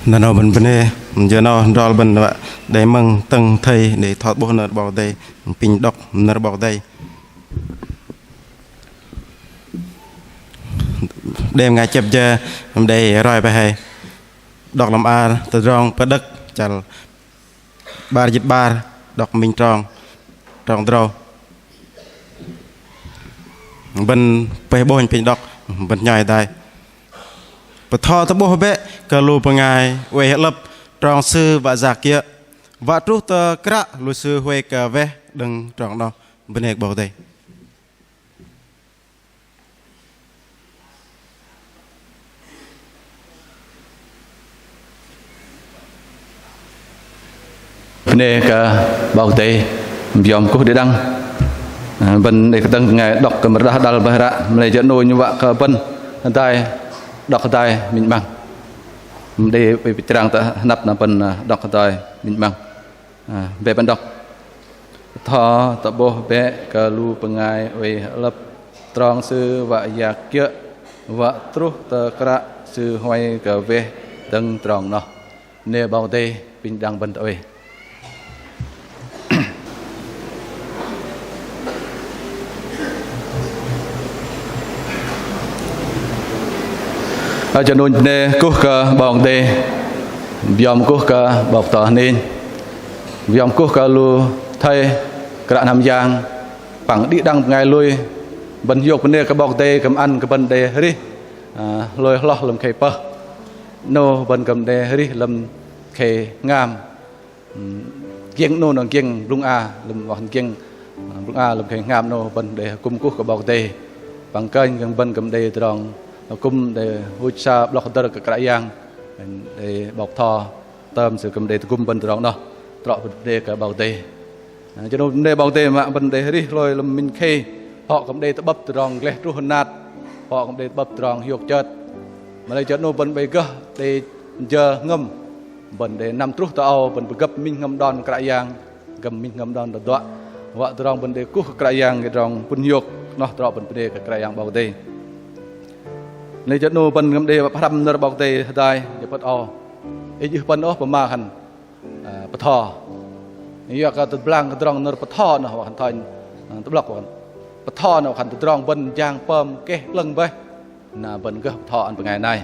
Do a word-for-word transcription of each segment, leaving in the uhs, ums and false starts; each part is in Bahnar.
Nơ̆r 'nâu bơ̆n bơnê, jơ 'nâu hơdrol bơ̆n wă đei mơ̆ng tơ̆ng thây đei tho 'bôh nơ̆r 'Bok Kei-Dei, apinh đŏk nơ̆r 'Bok Kei-Dei. Đêm bơngai chĕp jơ đei roi bơih hei đŏk lăm ar Tơdrong Pơđơ̆k chăl 'bar jĭt 'bar, đŏk minh trong, trong tơdrâu. Bơ̆n pơih 'bônh apinh đŏk, bơ̆n nhoi hơdai. Bơtho tơ'bôh bĕ kơ lu bơngai oei hơ'lơ̆p, trong sư wă yak kiơ̆, wă truh tơ kră lu sư huay kơ weh đơ̆ng trong noh. Bơnê kơ 'Bok Kei-Dei. Bơnê kơ 'Bok Kei-Dei, biom kuh đĭ đăng. Ơ, bơ̆n đei kơdơ̆ng bơngai đŏk kư̆m rơđah đăl bơih ră, mă lei jơ 'nâu inh wă kơ bơ̆n hơdai, đŏk hơdai minh 'măng. Mă đei pơchrang tơ hơnăp na bơ̆n, ơ, đŏk hơdai minh 'măng. Ơ, bĕ bơ̆n đŏk. Bơtho tơ'bôh bĕ kơ lu bơngai oei hơ'lơ̆p, trong sư wă yak kiơ̆, wă truh tơ kră sư huay kơ weh đơ̆ng trong noh. Bơnê 'Bok Kei-Dei, apinh đĭ đăng bơ̆n tơ oei. Ơ, jơ 'nâu bơnê kuh kơ 'Bok Kei-Dei, biom kuh kơ 'bok bơtho hơning, biom kuh kơ lu thây, kră hnam yang, păng đĭ đăng bơngai lui. Bơ̆n hiôk bơnê kơ 'Bok Kei-Dei kư̆m ăn kơ bơ̆n đei arih, ơ, hlôi hloh lăm khei pơh. 'Nâu bơ̆n kư̆m đei arih lăm khei hngam. Ưm, giĕng 'nâu noh giĕng blŭng a, lăm wă giĕng, ơ, blŭng a lăm khei hngam. 'Nâu bơ̆n đei akŭm kuh kơ 'Bok Kei-Dei. Păng kơnh kơ bơ̆n kư̆m đei tơdrong akŭm đei huch sa 'blŏk hơdơ̆r kơ Kră Yang. Đei 'bok bơtho tơm sư kư̆m đei tơgŭm bơ̆n tơdrong noh. Trŏ bơ̆n bơnê kơ 'Bok Kei-Dei. Ơ, jơ 'nâu bơnê 'Bok Kei-Dei mă bơ̆n đei arih hlôi lăm minh khei, phŏ kư̆m đei tơ'bơ̆p tơdrong gleh truh hơnat, phŏ kư̆m đei tơ'bơ̆p tơdrong hiôk chơt. Mă lei jơ 'nâu bơ̆n oei gơh đei jơ hngơ̆m, bơ̆n đei năm truh tơ âu, bơ̆n pơgơ̆p minh hngơ̆m đon Kră Yang, gơ̆m minh hngơ̆m đon tơduă. Wă tơdrong bơ̆n đei kuh kơ Kră Yang, tơdrong pŭn hiôk noh, trŏ bơ̆n bơnê kơ Kră Yang 'Bok Kei-Dei. Lei jơ 'nâu bơ̆n kư̆m đei pơhrăm nơ̆r 'Bok Kei-Dei hơdai, jơ phŭt âu. Inh ưh pơ̆n ôh pơma khan, ơ, bơtho. Yua kơ tơblang kơ tơdrong nơ̆r bơtho noh, wă khan thoi, ơ, tơ'blŏk wă khan. Bơtho noh wă khan tơdrong bơ̆n jang pơm keh 'lơ̆ng bơih. Na bơ̆n gơh bơtho ăn bơngai nai.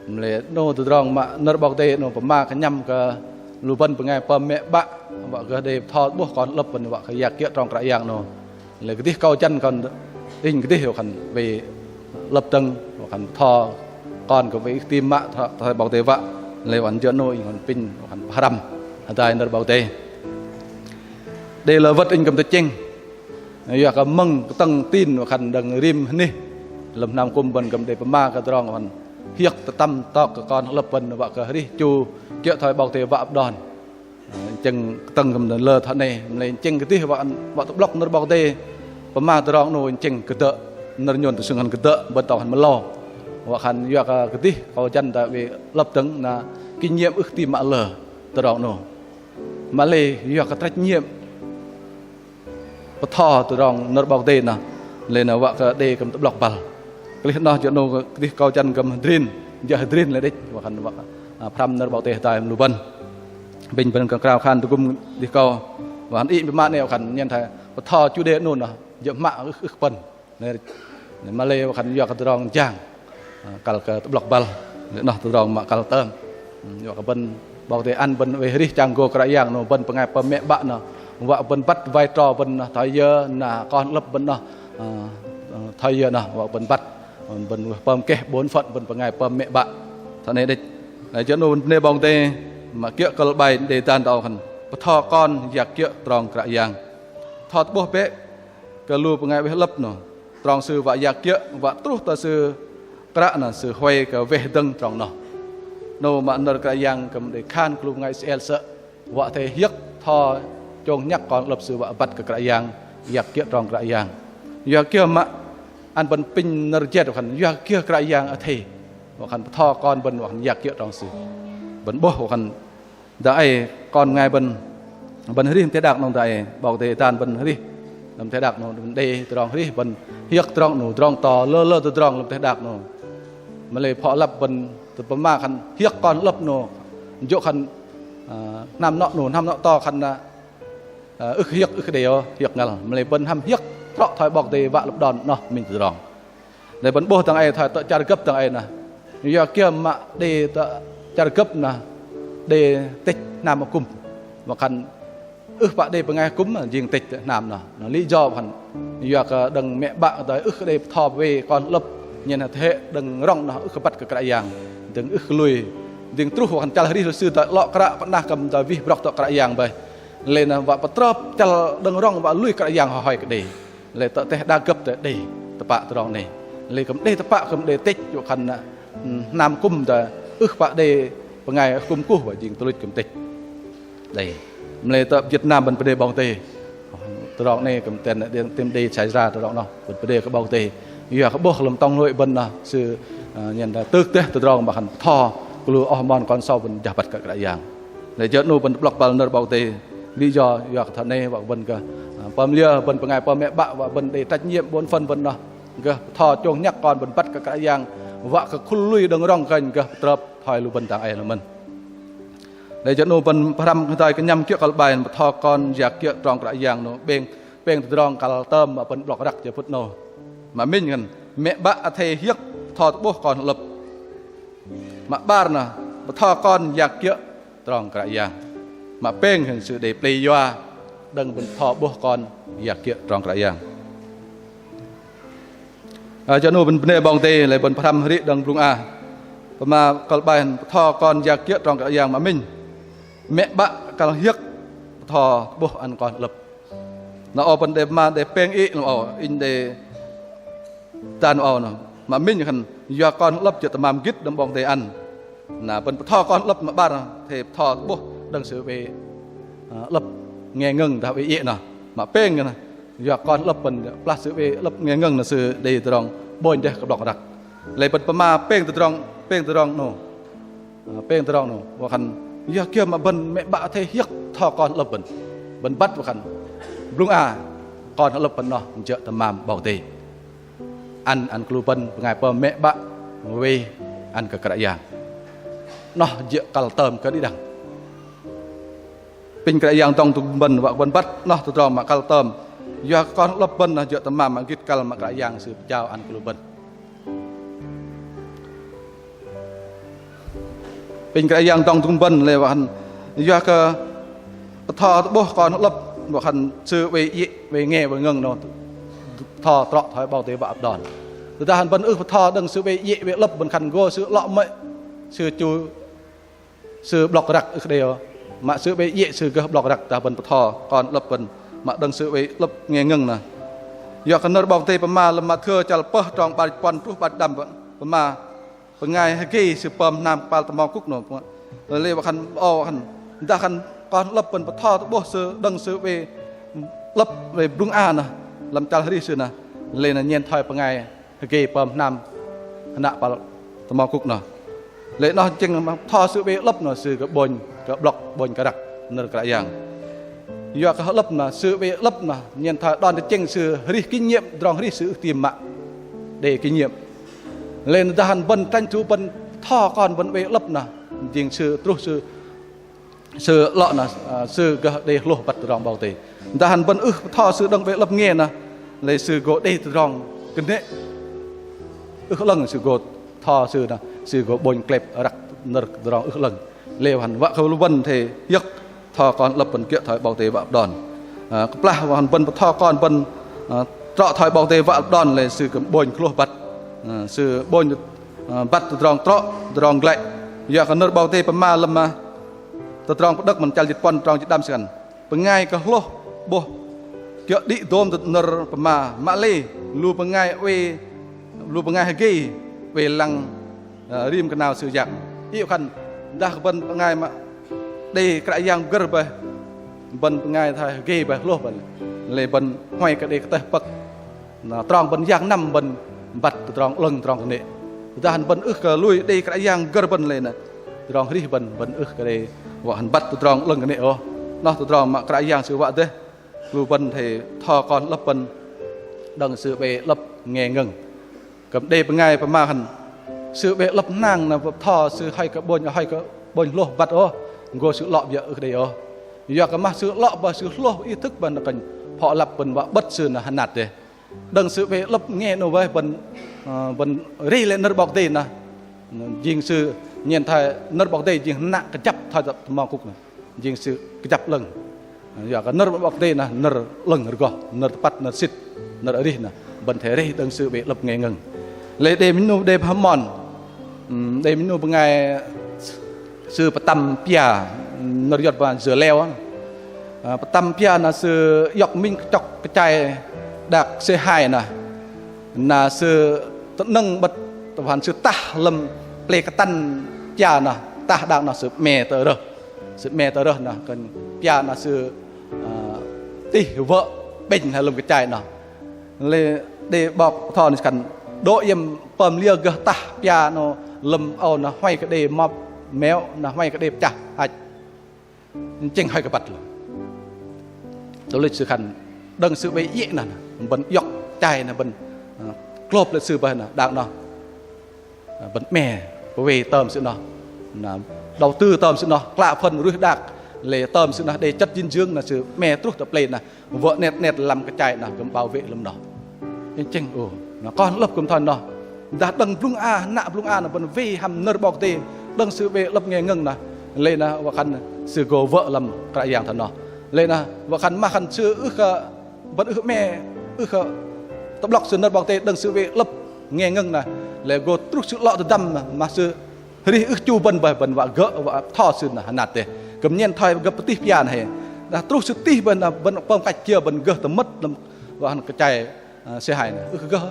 Mă lei 'nâu tơdrong mă nơ̆r 'Bok Kei-Dei 'nâu pơma kơnhăm kơ lu bơ̆n bơngai pơm mĕ 'bă, wă gơh đei bơtho 'bôh kon 'lơ̆p bơ̆n wă kơ yak kiơ̆ trong Kră Yang 'nâu. Lei kơdih kâu jăn khan, inh kơdih wă khan wei 'lơ̆p dơ̆ng, wă khan bơtho kon kơ wei ưh tim mă thoi, thoi 'Bok Kei-Dei wă. Lei wă khan jơ 'nâu inh wă khan pinh, wă khan pơhrăm hơdai nơ̆r 'Bok Kei-Dei. Đei lơ wơ̆t inh kư̆m tơchĕng. Yua kơ mơ̆ng kơtơ̆ng tin wă khan đơ̆ng rim hơnih, lăm hnam akŭm bơ̆n kư̆m đei pơma kơ tơdrong wă khan hiơ̆k tơtăm tŏk kơ kon hơ'lơ̆p bơ̆n wă kơ arih chu kiơ̆ thoi 'Bok Kei-Dei wă đon. Ơ, tơchĕng kơtơ̆ng kư̆m lơ thoi 'nei, mă lei tơchĕng kơdih wă, wă tơ'blŏk nơ̆r 'Bok Kei-Dei pơma tơdrong 'nâu tơchĕng kơdơ̆, nơ̆r nhôn tơsưng khan kơdơ̆, bơ̆n tŏ khan mơlâu. Wă khan yua kơ kơdih kâu jăn tơ wei 'lơ̆p dơ̆ng na kinh nghiệm ưh tim mă lơ tơdrong 'nâu. Mă lei yua kơ trách nhiệm bơtho tơdrong nơ̆r 'Bok Kei-Dei noh, lei na wă kơ đei kư̆m tơ'blŏk băl. Klaih noh jơ 'nâu kơdih kâu jăn kư̆m hơdrin, jơ̆ hơdrin lei đĕch, wă khan wă, ơ, pơhrăm nơ̆r 'Bok Kei-Dei hơdai lu bơ̆n. Bĕnh bơ̆n kơ krao khan tơgŭm kơdih kâu, wă khan inh pơma 'nĕ wă khan nhen thoi bơtho chu đe 'nâu noh, jơ̆ mă ưh, ưh pơ̆n. Lei, lei mă lei wă khan yua kơ tơdrong jang, ơ, kăl kơ tơ'blŏk băl, lei noh tơdrong mă kăl tơm. Ưm, yua kơ bơ̆n 'Bok Kei-Dei ăn bơ̆n oei arih chang gô Kră Yang 'nâu bơ̆n bơngai pơm mĕ 'bă noh, wă bơ̆n băt vai trò bơ̆n noh thoi yơ, na kon 'lơ̆p bơ̆n noh, ơ, ơ, thoi yơ noh wă bơ̆n băt, bơ̆n pơm keh bổn phận bơ̆n bơngai pơm mĕ 'bă. Thoi 'nei đĕch. Lei jơ 'nâu bơ̆n bơnê 'Bok Kei-Dei mă kiơ̆ kơ̆l 'bai đei dan tơ âu khan bơtho kon yak kiơ̆ trong Kră Yang. Bơtho tơ'bôh bĕ kơ lu bơngai oei hơ'lơ̆p noh, trong sư wă yak kiơ̆, wă truh tơ sư kră noh sư huay kơ weh dơ̆ng trong noh. 'Nâu mă nơ̆r Kră Yang kư̆m đei khan kơ lu bơngai Israel sơ̆, wă athei hiơ̆k bơtho chông nhăk kon 'lơ̆p sư wă băt kơ Kră Yang, yak kiơ̆ trong Kră Yang. Yua kiơ mă ăn bơ̆n pinh nơ̆r jet wă khan yua kiơ Kră Yang athei wă khan bơtho kon bơ̆n wă khan yak kiơ̆ trong sư. Bơ̆n 'bôh wă khan dang ei kon bơngai bơ̆n, bơ̆n arih lăm teh đak 'nâu dang ei 'Bok Kei-Dei dan bơ̆n arih lăm teh đak 'nâu, bơ̆n đei tơdrong arih bơ̆n hiơ̆k tơdrong 'nâu, tơdrong to lơ lơ tơdrong lăm teh đak 'nâu. Mă lei phŏ lăp bơ̆n tơ pơma khan hiơ̆k kon hơ'lơ̆p noh, jơ̆ khan, ơ, hnam nŏ noh, hnam nŏ to khan na, ơ, ưh kơ hiơ̆k, ưh kơ đei ôh, hiơ̆k ngăl. Mă lei bơ̆n hăm hiơ̆k trŏ thoi 'Bok Kei-Dei wă lăp đon noh minh tơdrong. Lei bơ̆n 'bôh dang ei thoi tơ char gơ̆p dang ei na. Yua kiơ mă đei tơ char gơ̆p na đei tĕch hnam akŭm. Mă khan ưh pă đei bơngai akŭm jing tĕch hnam noh. Noh lý do khan yua kơ đơ̆ng mĕ 'bă kơdoi ưh kơ đei bơtho wei kon hơ'lơ̆p, nhen hơtĕ đơ̆ng rŏng noh ưh kơ băt kơ Kră Yang. Dơ̆ng ưh kơ lui. Dơ̆ng truh khan chăl arih lu sư doi 'lŏ kră pơnah kư̆m doi wih brŏk tơ Kră Yang bơih. Lei na wă pơtrơp chăl đơ̆ng rŏng wă lui Kră Yang hơhoi kơ đei. Lei tơ teh đak gơ̆p tơ đei tơpă tơdrong 'nâu. Lei kư̆m đei tơpă kư̆m đei tĕch, yua khan na, hnam akŭm tơ ưh pă đei bơngai akŭm kuh wă jing tuch luch kư̆m tĕch. Đei. Mă lei tơ Việt Nam bơ̆n pơđei 'Bok Kei-Dei. Tơdrong 'nâu kư̆m ten đei, tĕm đei chai ra tơdrong noh. Bơ̆n pơđei kơ 'Bok Kei-Dei. Yua kơ 'bôh lăm tŏng hluai bơ̆n noh sư, ơ, nhen tơ̆k teh tơdrong mă khan bơtho kơ lu oh mon kon sâu bơ̆n jah băt kơ Kră Yang. Lei jơ̆ 'nu bơ̆n tơ'blŏk băl nơ̆r 'Bok Kei-Dei. Lý do yua kơ thoi 'nâu wă kơ bơ̆n kơ, ơ, pơm liơ bơ̆n bơngai pơm mĕ 'bă wă bơ̆n đei trách nhiệm bôn phân bơ̆n noh. Gơh bơtho chông nhăk kon bơ̆n băt kơ Kră Yang, wă kơ khul lui đơ̆ng rŏng kơnh gơh pơtrơp thoi lu bơ̆n dang ei lu mơ̆n. Lei jơ̆ 'nu bơ̆n pơhrăm hơdai kơnhăm kiơ̆ kăl 'bai bơtho kon yak kiơ̆ trong Kră Yang 'nu 'bĕng, pêng tơdrong kăl tơm mă bơ̆n 'blŏk răk jơ phŭt 'nâu. Mă minh khan mĕ 'bă athei hiơ̆k bơtho tơ'bôh kon hơ'lơ̆p. Mă 'bar na bơtho kon yak kiơ̆ trong Kră Yang. Mă pêng khan sư đei pơlei yua đơ̆ng bơ̆n bơtho 'bôh kon yak kiơ̆ trong Kră Yang. Ơ, jơ̆ 'nu bơ̆n bơnê 'Bok Kei-Dei, lei bơ̆n pơhrăm arih đơ̆ng blŭng a. Pơma kăl 'bai bơtho kon yak kiơ̆ trong Kră Yang mă minh. Mĕ 'bă kăl hiơ̆k bơtho tơ'bôh ăn kon hơ'lơ̆p. Na âu bơ̆n đei pơma đei pêng ih lăm âu, inh đei dan âu noh. Mă minh khan yua kon hơ'lơ̆p jơ̆ tơmam gĭt đơ̆ng 'Bok Kei-Dei ăn. Na bơ̆n bơtho kon hơ'lơ̆p mă 'bar athei bơtho tơ'bôh đơ̆ng sư oei, ơ, 'lơ̆p ngeh ngơ̆ng dah oei iĕ noh. Mă pêng noh yua kon hơ'lơ̆p bơ̆n plah sư oei 'lơ̆p ngeh ngơ̆ng noh sư đei tơdrong 'bônh dêh kơ 'blŏk răk. Lei bơ̆n pơma pêng tơdrong, pêng tơdrong 'nâu. Ơ, pêng tơdrong 'nâu. Wă khan yua kiơ mă bơ̆n mĕ 'bă athei hiơ̆k bơtho kon hơ'lơ̆p bơ̆n. Bơ̆n băt wă khan blŭng a kon hơ'lơ̆p bơ̆n noh jơ̆ tơmam 'Bok Kei-Dei ăn, ăn kơ lu bơ̆n bơngai pơm mĕ 'bă wei ăn kơ Kră Yang. Noh jơ̆ kăl tơm kơ đĭ đăng. Pinh Kră Yang dŏng tơgŭm bơ̆n wă kơ bơ̆n băt noh tơdrong mă kăl tơm. Yua kơ kon hơ'lơ̆p bơ̆n noh jơ̆ tơmam mă gĭt kăl mă Kră Yang sư pơjao ăn kơ lu bơ̆n. Pinh Kră Yang dŏng tơgŭm bơ̆n lei wă khan yua kơ bơtho tơ'bôh kon hơ'lơ̆p wă khan sư oei iĕ, oei ngeh, oei ngơ̆ng noh bơtho trŏ thoi 'Bok Kei-Dei wă lăp đon. Tơdah khan bơ̆n ưh bơtho đơ̆ng sư oei iĕ, oei 'lơ̆p bơ̆n khan gô sư 'lŏ mơ̆i, sư chu sư 'blŏk răk ưh kơ đei ôh. Mă sư oei iĕ sư gơh 'blŏk răk dah bơ̆n bơtho kon 'lơ̆p bơ̆n mă đơ̆ng sư oei 'lơ̆p ngeh ngơ̆ng noh. Yua kơ nơ̆r 'Bok Kei-Dei pơma lăm Mathiơ chăl pơh trong 'bar jĭt puăn truh 'bar jĭt đăm pơma bơngai hơgei sư pơm hnam kơpal tơmo kŭk noh. Lei wă khan âu khan dah khan kon 'lơ̆p bơ̆n bơtho tơ'bôh sư đơ̆ng sư oei 'lơ̆p oei blŭng a noh lăm chăl arih sư noh. Lei na nhen thoi bơngai hơgei pơm hnam hơnăk kơpal tơmo kŭk noh. Lei noh tơchĕng bơtho sư oei 'lơ̆p noh sư kơ 'bônh, kơ 'blŏk 'bônh kơ răk nơ̆r Kră Yang. Yua kơ hơ'lơ̆p noh sư oei 'lơ̆p noh nhen thoi đon tơchĕng sư arih kinh nghiệm, tơdrong arih sư ưh tim mă đei kinh nghiệm. Lei na dah khan bơ̆n tranh thủ bơ̆n bơtho kon bơ̆n oei 'lơ̆p noh jing sư truh sư sư 'lŏ noh, ơ, sư gơh đei hlôh băt tơdrong 'Bok Kei-Dei. Dah khan bơ̆n ưh bơtho sư đơ̆ng oei 'lơ̆p ngeh noh, lei sư gô đei tơdrong kơnê̆ ưh 'lơ̆ng sư gô bơtho sư noh, sư gô 'bônh klep răk nơ̆r tơdrong ưh 'lơ̆ng. Lei wă khan wă kơ lu bơ̆n athei hiơ̆k bơtho kon 'lơ̆p bơ̆n kiơ̆ thoi 'Bok Kei-Dei wă lăp đon. Ơ, kơplah wă khan bơ̆n bơtho kon bơ̆n, ơ, trŏ thoi 'Bok Kei-Dei wă lăp đon lei sư kư̆m 'bônh hlôh băt. Ơ, sư 'bônh, ơ, băt tơdrong trŏ, tơdrong glăi. Yua kơ nơ̆r 'Bok Kei-Dei pơma lăm, ơ, Tơdrong Pơđơ̆k mơ̆n chăl jĭt puăn trong jĭt đăm sư khan: Bơngai kơ hlôh 'bôh kiơ̆ đĭ dôm tơ nơ̆r pơma, mă lei lu bơngai oei, lu bơngai hơgei oei lăng, ơ, rim kơnal sư yak. Iĕ khan dah kơ bơ̆n bơngai mă đei Kră Yang pơgơ̆r bơih, bơ̆n bơngai thoi hơgei bơih, hlôh bơih, lei bơ̆n huay kơ đei kơtơh pơ̆k. Na, trong bơ̆n yak năm bơ̆n băt tơdrong 'lơ̆ng tơdrong kơnê̆. Tơdah bơ̆n ưh kơ lui đei Kră Yang pơgơ̆r bơ̆n lei na, tơdrong arih bơ̆n, bơ̆n ưh kơ đei wă khan băt tơdrong 'lơ̆ng kơnê̆ ôh. Noh tơdrong mă Kră Yang Sư wă dêh. Lu bơ̆n athei bơtho kon 'lơ̆p bơ̆n đơ̆ng Sư oei 'lơ̆p ngeh ngơ̆ng. Kư̆m đei bơngai pơma khan Sư 'bê 'lơ̆p hnang na bơtho sư hơi kơ 'bônh, hơi kơ 'bônh hlôh băt ôh, gô sư 'lŏ biơ̆ ưh đei ôh. Yua kơ mă sư 'lŏ bơih sư hlôh ý thức bơih na kơnh phŏ lăp bơ̆n wă 'bơ̆t sư na hơnat dêh. Đơ̆ng sư 'bê 'lơ̆p nge 'nâu bơih bơ̆n, ơ, bơ̆n rih lê̆ nơ̆r 'Bok Kei-Dei na. Jing sư nhen thoi nơ̆r 'Bok Kei-Dei jing hnă kơjăp thoi tơ mong kŭk na. Jing sư kơjăp 'lơ̆ng. Yua kơ nơ̆r 'Bok Kei-Dei na nơ̆r 'lơ̆ng rơgoh, nơ̆r tơpăt, nơ̆r sĭt, nơ̆r arih na. Bơ̆n athei rih đơ̆ng sư 'bê 'lơ̆p nge ngơ̆ng. Lê̆ đei minh 'nu đei hơmon. Ưm, đei minh 'nu bơngai sư pơtăm pia, nơ̆r Yuăn pơma dưa leo. Ơ, pơtăm pia na sư iŏk minh kơchŏk kơchai đak sê hai na. Na sư tơ'nơ̆ng 'bơ̆t tơphan sư tah lơ̆m plei kơtăn pia na, tah đak na sư 'me tơ rơh. Sư 'me tơ rơh na, kơnh pia na sư, ơ, tih wơ̆ 'bĕnh na lơ̆m kơchai na. Lê̆ đei 'bok bơtho na sư khan đô̆ iĕm pơm liơ gơh tah pia 'nâu lơ̆m âu na huay kơ đei mŏp meo na huay kơ đei pơchah hăch. Chĕng hơi kơ băt lu. Tơlĕch sư khan đơ̆ng sư 'bê iĕ na, na bơ̆n iŏk chai na bơ̆n, ơ, klôp lê̆ sư bơih na, đak noh. Ơ, bơ̆n 'me, pơwei tơm sư noh. Na đầu tư tơm sư noh, klă phần ruih đak, lê̆ tơm sư noh đei chất dinh dưỡng na sư 'me truh tơ plei na. Wơ̆ 'net 'net lăm kơchai na kư̆m bảo vệ lăm noh. Chĕng chĕng, ô, na kon 'lơ̆p kư̆m thoi noh. Dah đơ̆ng blŭng a, hnă blŭng a na bơ̆n wei hăm nơ̆r 'Bok Kei-Dei, đơ̆ng sư 'bê 'lơ̆p nge ngơ̆ng na. Lê̆ na wă khan sư gô wơ̆ lăm Kră Yang thoi noh. Lê̆ na wă khan mă khan sư ưh kơ, bơ̆n ưh 'me, ưh kơ tơ'blŏk sư nơ̆r 'Bok Kei-Dei đơ̆ng sư 'bê 'lơ̆p nge ngơ̆ng na. Lê̆ gô truh sư 'lŏ tơdăm na, mă sư rih ưh chu bơ̆n bơih, bơ̆n wă gơ̆ wă bơtho sư na hơnat dêh. Kư̆m nhen thoi gơ̆p pơtih pia na hei. Dah truh sư tih bơih na bơ̆n pơm kăch kiơ bơ̆n gơh tơmơ̆t lăm wă hăn kơchai, ơ, sê hai na. Ưh kơ gơh.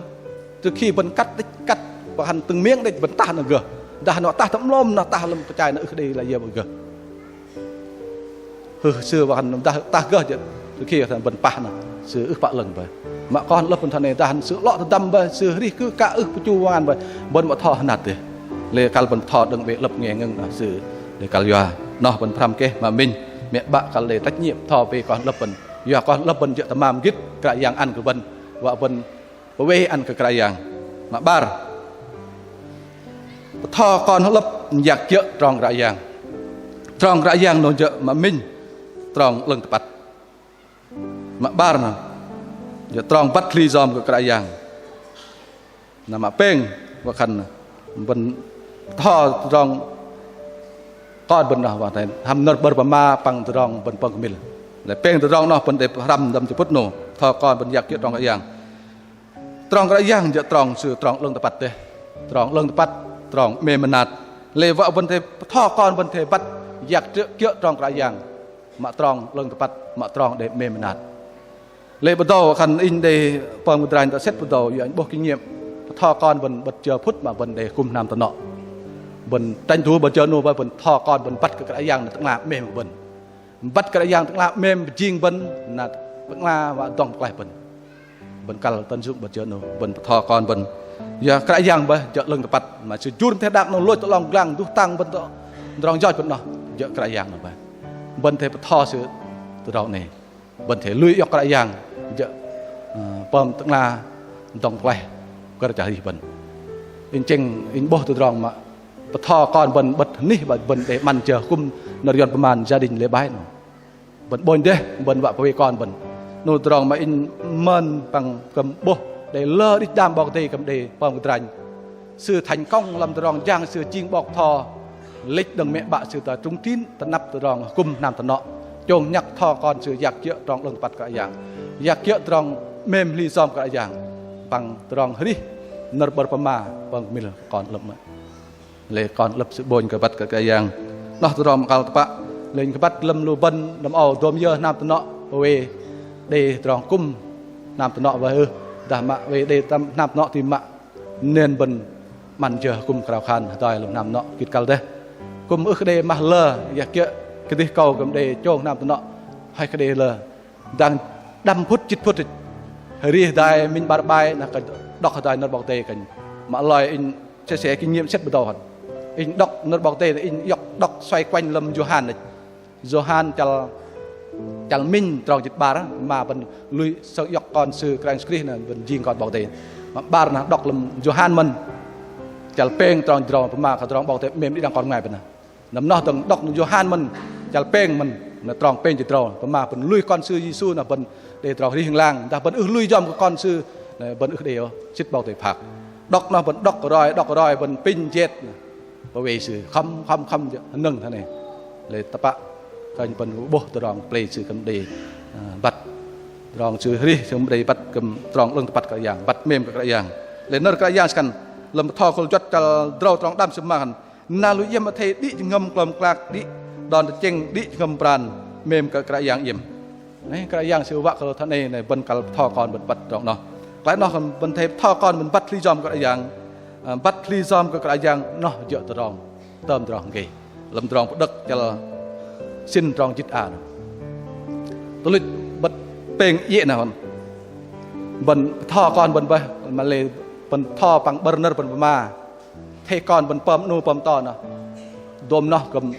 Từ khi bơ̆n kăt đĕch kăt, wă hăn từng miếng đĕch bơ̆n tah na gơh. Dah na tah tơm lom na tah lăm kơchai na ưh đei la yơ bơ̆n gơh. Hưh sư wă khan dah tah gơh jơ̆, tơ khi khan bơ̆n pah na sư ưh pă 'lơ̆ng bơih. Mă kon 'lơ̆p bơ̆n thoi noh dah sư 'lŏ tơdăm bơih, sư rih kư̆ kă ưh pơchu wă ngan bơih, bơ̆n bơtho hơnat dêh. Lê̆ kăl bơ̆n bơtho đơ̆ng 'bê 'lơ̆p nge ngơ̆ng na sư đei kăl yua. Noh bơ̆n pơhrăm keh mă minh, mĕ 'bă kăl đei trách nhiệm bơtho bơ̆n kon 'lơ̆p bơ̆n. Yua kon 'lơ̆p bơ̆n jơ̆ tơmam gĭt Kră Yang ăn kơ bơ̆n, wă bơ̆n pơwei ăn kơ Kră Yang. Mă 'bar. Bơtho kon hơ'lơ̆p yak kiơ̆ trong Kră Yang. Trong Kră Yang noh jơ̆ mă minh trong 'lơ̆ng tơpăt. Mă 'bar noh jơ̆ trong băt hli yom kơ Kră Yang. Na mă pêng wă khan bơ̆n bơtho trong kon bơ̆n noh wă khan hăm nơ̆r 'bơ̆r pơma păng trong bơ̆n pơm kơmĭl. Lei pêng trong noh bơ̆n đei pơhrăm lăm jơ phŭt noh bơtho kon bơ̆n yak kiơ̆ trong Kră Yang. Trong Kră Yang jơ̆ trong sư trong 'lơ̆ng tơpăt dêh. Trong 'lơ̆ng tơpăt, trong 'mêm mơnat. Lei wă bơ̆n athei bơtho kon bơ̆n athei băt yak kiơ̆ trong Kră Yang. Mă trong 'lơ̆ng tơpăt, mă trong đei 'mêm mơnat. Lei bơdâu khan inh đei pơm kơdranh tơ sĕt bơdâu, yua inh 'bôh kinh nghiệm. Bơtho kon bơ̆n 'bơ̆t jơ phŭt mă bơ̆n đei kŭm hnam tơnŏ. Bơ̆n tranh thủ 'bơ̆t jơ 'nâu bơih bơ̆n bơtho kon bơ̆n băt kơ Kră Yang na tơ'ngla 'mêm kơ bơ̆n. Băt Kră Yang tơ'ngla 'mêm jing bơ̆n na tơ'ngla wă dŏng pơklaih bơ̆n. Bơ̆n kăl tơnơ̆ng 'bơ̆t jơ 'nâu, bơ̆n bơtho kon bơ̆n. Yua Kră Yang bơih jơ̆ 'lơ̆ng tơpăt, mă sư jur teh đak 'nâu lôch tơ 'long pơglang duh tang bơ̆n tơ tơdrong yoch bơ̆n noh, jơ̆ Kră Yang 'nâu bơih. Bơ̆n athei bơtho sư tơdrong 'nâu. Bơ̆n athei lui iŏk Kră Yang jơ̆, ơ, pơm tơ'ngla dŏng pơklaih kơ chăl arih bơ̆n. Inh chĕng, inh 'bôh tơdrong mă bơtho kon bơ̆n 'bơ̆t anih bơ̆n đei 'măn jơ hơkŭm nơ̆r Yuăn pơma gia đình lễ bái 'nâu. Bơ̆n 'bônh dêh, bơ̆n wă pơwei kon bơ̆n. 'Nâu tơdrong mă inh mơn păng kư̆m 'bôh đei lơ đĭch đam 'Bok Kei-Dei kư̆m đei pơm kơdranh. Sư thành công lăm tơdrong jang sư jing 'bok bơtho. Lĕch đơ̆ng mĕ 'bă sư tơ trung tín tơnăp tơdrong hơkŭm hnam tơnŏ. Chông nhăk bơtho kon sư yak kiơ̆ trong 'lơ̆ng tơpăt Kră Yang. Yak kiơ̆ trong 'mêm hli yom Kră Yang. Păng tơdrong arih nơ̆r 'bơ̆r pơma pơm kơmĭl kon 'lơ̆p mă. Lei kon 'lơ̆p sư 'bônh kơ băt kơ Kră Yang. Noh tơdrong mă kăl tơpă. Lei kơ băt lăm lu bơ̆n lăm âu dôm yơ hnam tơnŏ wei đei tơdrong hơkŭm hnam tơnŏ wei ưh. Dah mă wei đei hnam tơnŏ ti mă nên bơ̆n 'măn jơ hơkŭm krao khan hơdai lu hnam tơnŏ gĭt kăl dêh. Kư̆m ưh kơ đei mah lơ, yak kiơ̆ kơdih kâu kư̆m đei chông hnam tơnŏ hơi kơ đei lơ. Dang đăm phŭt jĭt phŭt arih hơdai minh 'bar 'bai na kơ đŏk hơdai nơ̆r 'Bok Kei-Dei kơnh. Mă lei inh chia sẻ kinh nghiệm sĕt bơdâu hăn. Inh đŏk nơ̆r 'Bok Kei-Dei, inh iŏk đŏk xoay quanh lăm Yôhan đĕch. Yôhan chăl, chăl minh trong jĭt 'bar, mă bơ̆n lui sơng iŏk kon sư Kră Yang Yêsu Krist na bơ̆n jing kon 'Bok Kei-Dei. Mă 'bar na đŏk lăm Yôhan mơ̆n. Chăl pêng trong jĭt tơdrâu, pơma kơ tơdrong 'Bok Kei-Dei 'mêm đĭ đăng kon bơngai bơ̆n. Năm noh dơ̆ng đŏk nơ̆r Yôhan mơ̆n, chăl pêng mơ̆n, nơ̆r trong pêng jĭt tơdrâu. Pơma bơ̆n lui kon sư Yêsu noh bơ̆n đei tơdrong arih ling lang, dah bơ̆n ưh lui yom kơ kon sư, noh bơ̆n ưh đei ôh, sĭt 'Bok Kei-Dei phak. Đŏk noh bơ̆n đŏk roi, đŏk roi bơ̆n pinh jet. Pơwei sư khŏm, khŏm, khŏm jơ̆ hơnơ̆ng thoi noh. Lei tơpă kơnh bơ̆n 'bôh tơdrong pơlei sư kư̆m đei, ơ, băt tơdrong sư arih sư kư̆m đei băt kư̆m trong 'lơ̆ng tơpăt Kră Yang, băt 'mêm kơ Kră Yang. Lei nơ̆r Kră Yang sư khan lăm Bơtho Khul Juăt chăl tơdrâu trong đăm sư pơma khan: Na lu iĕm athei đĭ jơhngơ̆m klơm klak, đĭ đon tơchĕng, đĭ jơhngơ̆m pran, 'mêm kơ Kră Yang iĕm. Noh Kră Yang sư wă kơ thoi noh, noh bơ̆n kăl bơtho kon bơ̆n băt tơdrong noh. Klaih noh bơ̆n athei bơtho kon bơ̆n băt hli yom kơ Kră Yang, ơ, băt hli yom kơ Kră Yang noh jơ̆ tơdrong tơm tơdrong hơgei. Lăm tơdrong Pơđơ̆k chăl sĭn trong jĭt a noh. Tuch luch bơ̆t pêng iĕ noh bơ̆n bơtho kon bơ̆n bơih, mă-lei bơ̆n bơtho păng 'bơ̆r nơ̆r bơ̆n pơma. Athei kon bơ̆n pơm 'nu pơm to noh. Dôm noh kư̆m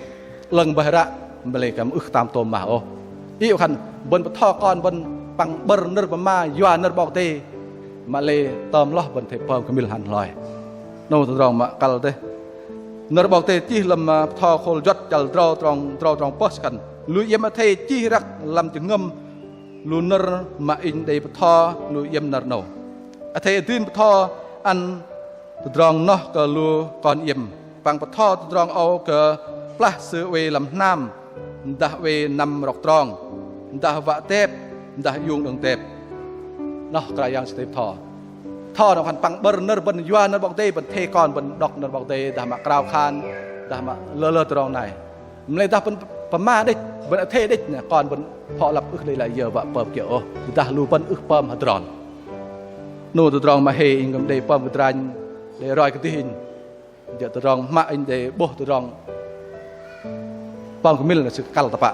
'lơ̆ng bơih ră, mă-lei kư̆m ưh tam tôm mah ôh. Iĕ khan bơ̆n bơtho kon bơ̆n păng 'bơ̆r nơ̆r pơma yua nơ̆r 'Bok Kei-Dei, mă-lei tơm hloh bơ̆n athei pơm kơmĭl hăn hloi. 'Nâu tơdrong mă kăl dêh. Nơ̆r 'Bok Kei-Dei chih lăm, ơ, Bơtho Khul Juăt chăl tơdrâu trong, tơdrâu trong pơh sư khan: Lu iĕm athei chih răk lăm jơhngơ̆m lu nơ̆r mă Inh đei bơtho lu iĕm năr 'nâu. Athei adrin bơtho ăn tơdrong noh kơ lu kon iĕm, păng bơtho tơdrong âu kơplah sư oei lăm hnam, dah oei năm rŏk trong, dah wă tep, dah iung đơ̆ng tep. Noh Kră Yang sư athei bơtho. Bơtho noh khan păng 'bơ̆r nơ̆r bơ̆n yua nơ̆r 'Bok Kei-Dei, bơ̆n athei kon bơ̆n đŏk nơ̆r 'Bok Kei-Dei, dah mă krao khan, dah mă lơ lơ tơdrong nai. Mă-lei dah bơ̆n pơma đĕch, bơ̆n athei đĕch, noh kon bơ̆n pho lăp ưh đei lăi yơ wă pơm kiơ̆ ôh, dah lu bơ̆n ưh pơm hơdrol. 'Nâu tơdrong mă hei inh kư̆m đei pơm kơdranh, đei roi kơdih inh. Jơ̆ tơdrong mă inh đei 'bôh tơdrong pơm kơmĭl noh sư kăl tơpă.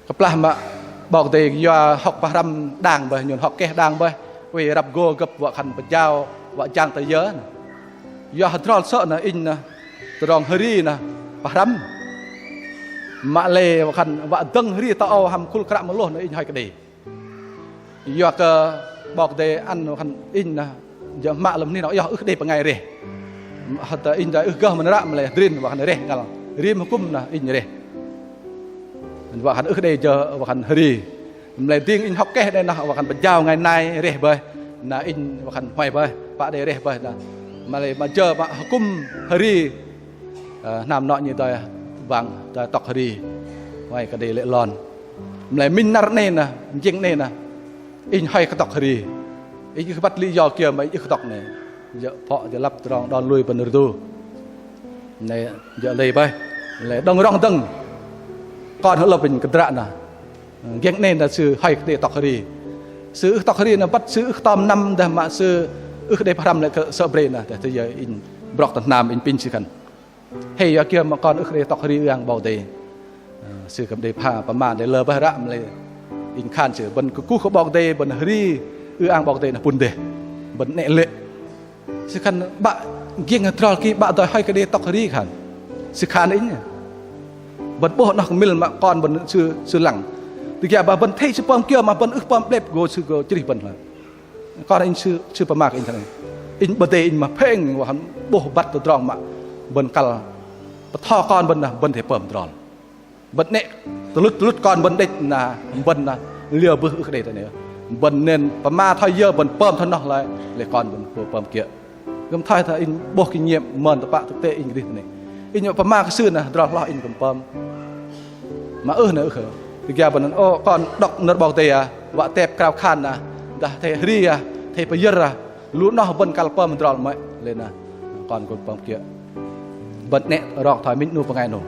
Kơplah mă 'Bok Kei-Dei yua hŏk pơhrăm đang bơih, nhôn hŏk keh đang bơih, oei răp gô gơ̆p wă khan pơjao, wă jang tơ yơ noh. Yua hơdrol sơ̆ noh inh noh tơdrong hơri noh pơhrăm. Mă-lei wă khan wă dơ̆ng hơri tơ âu hăm khul kră mơlôh noh inh hoei kơ đei. Yua kơ 'Bok Kei-Dei ăn wă khan inh noh jơ̆ mă lăm anih noh yơ ưh đei bơngai reh. Hơdai inh dai ưh gơh mơ̆n ră mă-lei adrin wă khan reh ngăl. Rim hơkŭm noh inh reh. Wă khan ưh đei jơ̆ wă khan hơri. Mă-lei dĭng inh hŏk keh đei noh wă khan pơjao bơngai nai reh bơih. Noh inh wă khan hoei bơih, pă đei reh bơih noh. Mă-lei mă jơ̆ mă hơkŭm hơri, ơ, hnam nŏ nhi dai wang dai tŏk hơri. Hoei kơ đei lê̆ lon. Mă-lei minh năr 'nei noh, jing 'nei noh. Inh hoei kơdŏk hơri. Inh ưh băt lý do kiơ mă inh ưh kơdŏk 'nei. Jơ̆ phŏ jơ̆ lăp tơdrong đon lui bơ̆n rơdu. 'Nei jơ̆ lei bơih. Lei đơ̆ng rŏng dơ̆ng kon hơlơ̆p inh kơdră noh. Jing 'nei noh sư hoei kơ đei tŏk hơri. Sư ưh tŏk hơri noh băt sư ưh tơm năm dah mă sư ưh đei pơhrăm lê̆ kơ sơ̆ brei noh. Dah tơ yơ inh brŏk tơ hnam inh pinh sư khan: Hei, yua kiơ mă kon ưh đei tŏk hơri ư-ang 'Bok Kei-Dei. Ơ, sư kư̆m đei pha pơma đei lơ bơih ră mă-lei inh khan sư bơ̆n kơkuh kơ 'Bok Kei-Dei, bơ̆n hơri ư-ang 'Bok Kei-Dei noh pŭn dêh. Bơ̆n 'nĕ lê̆. Sư khan 'bă jing hơdrol ki 'bă doi hoei kơ đei tŏk hơri khan. Sư khan inh. Bơ̆n 'bôh noh kơmĭl mă kon bơ̆n sư, sư lăng. Tơgia bah bơ̆n athei sư pơm kiơ mă bơ̆n ưh pơm 'blep gô sư gô chrih bơ̆n lah. Kon inh sư, sư pơma kơ inh thoi noh. Inh 'Bok Kei-Dei inh mă pheng wă khan 'bôh băt tơdrong mă bơ̆n kăl bơtho kon bơ̆n noh bơ̆n athei pơm hơdrol. Bơ̆n 'nĕ tơlŭt tơlŭt kon bơ̆n đĕch noh bơ̆n noh liơ bưh ưh đei thoi noh. Bơ̆n nên pơma thoi yơ bơ̆n pơm thoi noh lei, lei kon bơ̆n gô pơm kiơ̆. Kư̆m thoi thoi inh 'bôh kinh nghiệm mơn tơpă thực tế inh kơdih thoi noh. Inh pơma kơ sư noh hơdrol hloh inh kư̆m pơm. Mă ưh noh ưh. Tơgia bơ̆n ôh kon đŏk nơ̆r 'Bok Kei-Dei ah, wă tep krao khan ah, dah athei hơri ah, athei pơyơ̆r ah, lu noh bơ̆n kăl pơm hơdrol mơ̆i, lei noh kon gô pơm kiơ̆. Bơ̆n 'nĕ rok thoi minh 'nu bơngai 'nu.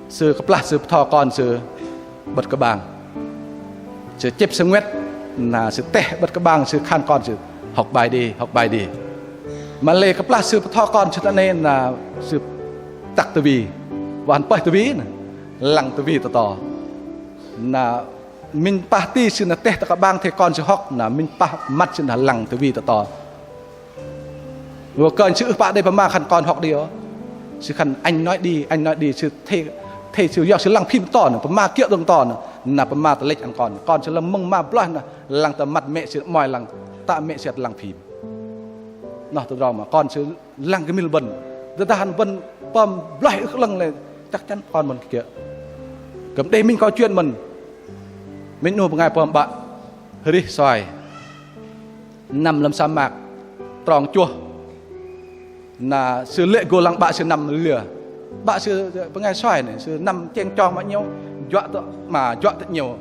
Sư kơplah sư bơtho kon sư 'bơ̆t kơ'bang. Sư chĕp sư ngoet, na sư teh 'bơ̆t kơ'bang sư khan kon sư hŏk bai đei, hŏk bai đei. Mă lei kơplah sư bơtho kon sư thoi noh na sư tăk tơwi. Wă khan pơih tơwi na, lăng tơwi tơto. Na minh pah ti sư na teh tơ kơ'bang athei kon sư hŏk, na minh pah măt sư na lăng tơwi tơto. Wă kơ sư ưh pă đei pơma khan kon hŏk đei ôh. Sư khan anh nói đi, anh nói đi, sư athei, athei sư yua sư lăng phim to na, pơma kiơ̆ dơ̆ng to na, na pơma tơlĕch ăn kon. Kon sư lăm mơ̆ng ma bloih na, lăng tơ măt mĕ sư 'mơ̆i lăng, tă mĕ sư lăng phim. Noh tơdrong mă kon sư lăng kơmil bơ̆n. Tơdah bơ̆n pơm bleh ưh 'lơ̆ng lei chắc chắn kon bơ̆n kơ kiơ̆. Kư̆m đei minh câu chuyện mơ̆n. Minh 'nu bơngai pơm 'bă arih soai. Năm lăm sa mạc, trong chuh. Na sư lê̆ gô lăng 'bă sư năm liơ. 'Bă sư bơngai soai 'noh, sư năm cheng chong mă 'ngiĕo, juă tơ 'ma, juă tơ 'ngiĕo.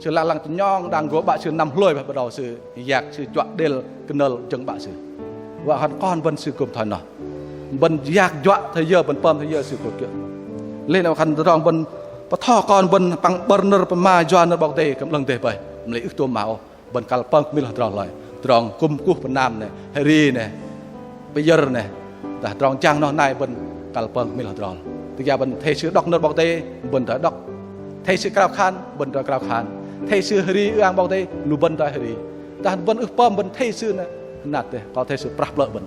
Sư lăng lăng tơ'nhŏng đang gô 'bă sư năm hlôi bơih, bắt đầu sư yak sư juă đêl kơnơl jơ̆ng 'bă sư. Wă khan kon bơ̆n sư kư̆m thoi noh. Bơ̆n yak juă thoi yơ, bơ̆n pơm thoi yơ sư kư̆m kiơ̆. Lei na wă khan tơdrong bơ̆n bơtho kon bơ̆n păng 'bơ̆r nơ̆r pơma yua nơ̆r 'Bok Kei-Dei kư̆m 'lơ̆ng dêh bơih. Mă lei ưh tôm mă ôh. Bơ̆n kăl pơm kơmil hơdrol loi. Tơdrong kŭm kuh pơnam 'noh, hơri 'noh, pơyơ̆r 'noh. Dah tơdrong jang noh nai bơ̆n kăl pơm kơmil hơdrol. Tơdah bơ̆n athei sư đŏk nơ̆r 'Bok Kei-Dei, bơ̆n doi đŏk. Athei sư krao khan, bơ̆n doi krao khan. Athei sư hơri ư-ang 'Bok Kei-Dei, lu bơ̆n doi hơri. Dah bơ̆n ưh pơm bơ̆n athei sư 'noh, hơnat dêh, kơ athei sư prah plơ̆ bơ̆n.